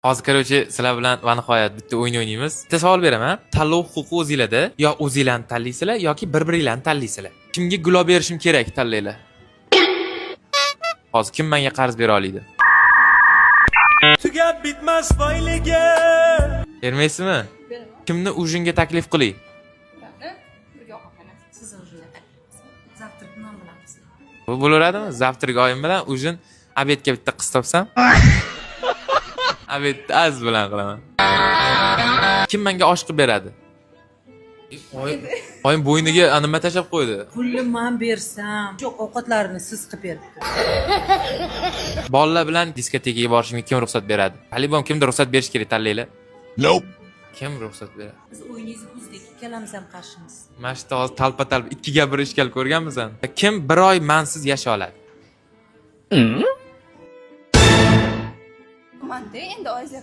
Hozir, короче, sizlar bilan va nihoyat bitta o'yin o'ynaymiz. Bitta savol beraman. Tanlov huquqi o'zinglarda. Yo o'zinglarni tanlaysizlar yoki bir-biringlarni tanlaysizlar. Kimga gul olib berishim kerak, tanlanglar. Hozir kim menga qarz bera oladi? Tugab bitmas boyligi. Bermaysizmi? Kimni ужин ga taklif qilay? Birga ovqatlanasiz. Siz ужин ga завтрак nima bilamiz? Bu bo'laveradimi? Завтрак oyim bilan, ужин, обед ga bitta qiz topsam. Обед ni Az bilan qilaman. Kim menga osh qilib beradi? Oyim bo'yniga nima tashlab qo'ydi? Pulni man bersam, yo'q, ovqatlarini siz qilib beribdi. Bolalar bilan diskotekaga borishimga kim ruxsat beradi? По-любому kimdir ruxsat berish kerak, tanlanglar. Nope. Kim ruxsat beradi? Biz o'yiningizni buzdik, ikkalamiz ham qarshimiz. Mana shu yerda hozir talpa talpa ikkiga bir ishkal ko'rganmisan? Kim bir oy mansiz yasha oladi? Manda endi oyingizga